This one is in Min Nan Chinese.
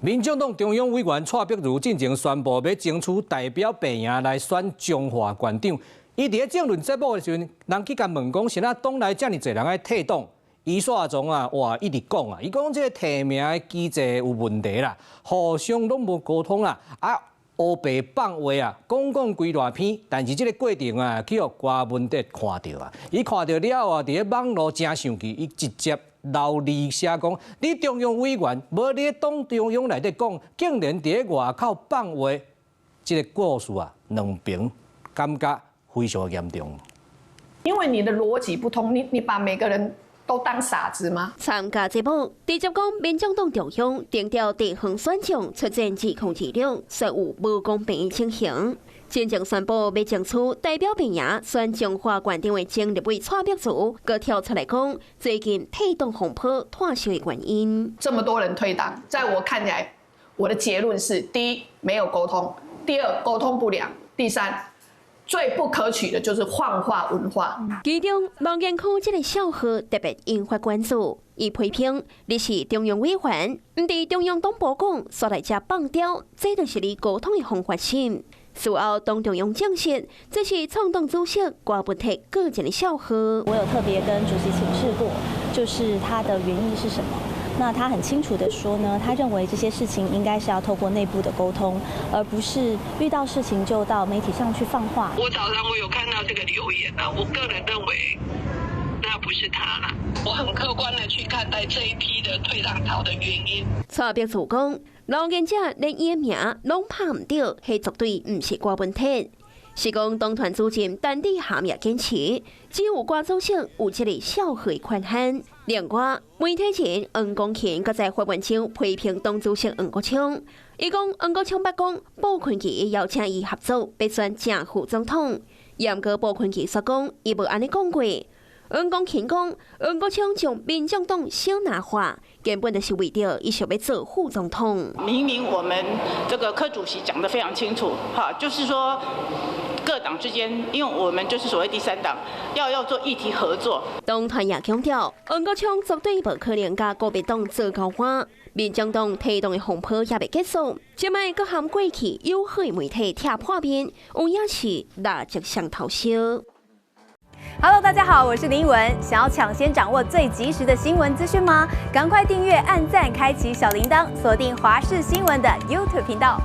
民眾黨中央委員蔡碧如進前宣布欲爭取代表白營來選彰化縣長。伊佇咧政論節目的時陣，人去共問講，是哪黨內遮爾濟人愛退黨？伊煞總啊，哇，一直講啊，伊講這個提名的機制有問題啦，互相攏無溝通啦，啊，烏白放話啊，講講規大篇，但是這個過程啊，去予郭文哲看著啊，伊看著了後啊，佇咧網路誠生氣，伊直接留字寫講，你中央委員無佇黨中央內底講，竟然佇咧外口放話，這個故事啊，兩邊感覺非常嚴重。因為你的邏輯不通，你把每個人都當傻子嗎？參加節目直接講，民眾黨中央定調地方選將出戰2026，說有無公平的情形。進前宣布欲爭取代表白營選彰化縣長的前立委蔡碧如，閣跳出來講，最近退黨風波拖燒的原因。這麼多人退黨，在我看來，我的結論是：第一，沒有溝通；第二，溝通不良；第三，最不可取的就是幻化文化。其中，王建科這个笑話特別引發關注。伊批評你是中央委員，毋佇中央黨部講，煞來遮放刁，這就是你溝通的方法是。事後，黨中央證實，這是創黨主席郭文鐵個人的笑話。我有特別跟主席請示過，就是他的原意是什麼？那他很清楚的說呢，他認為這些事情應該是要透過內部的溝通，而不是遇到事情就到媒體上去放話。我早上我有看到這個留言啊，我個人認為那不是他啦，我很客觀的去看待這一批的退黨潮的原因。蔡碧如講，留言者連伊的名攏拍毋著，彼絕對毋是郭文鐵。是講黨團主任陳志涵也堅持，只有郭主席有這个笑話權限。另外，媒體人黃光芹閣在發文章批評黨主席黃國昌，伊講黃國昌捌講傅崐萁邀請伊合作，欲選正副總統。毋過傅崐萁煞講，伊無按呢講過。黃光芹講，黃國昌將民眾黨小拿化，根本就是為著伊想欲做副總統。明明我們這個柯主席講得非常清楚，哈，就是說各黨之間，因為我們就是所謂第三黨，要做議題合作。黨團也強調，黃國昌絕對無可能佮國民黨做交換，民眾黨退黨的風波猶未結束，這擺閣和過去友好的媒體拆破面，有影是蠟燭雙頭燒。 Hello，大家好，我是林文。想要搶先掌握最及時的新聞資訊嗎？趕快訂閱、按讚、開啟小鈴鐺，鎖定華視新聞的 YouTube 頻道。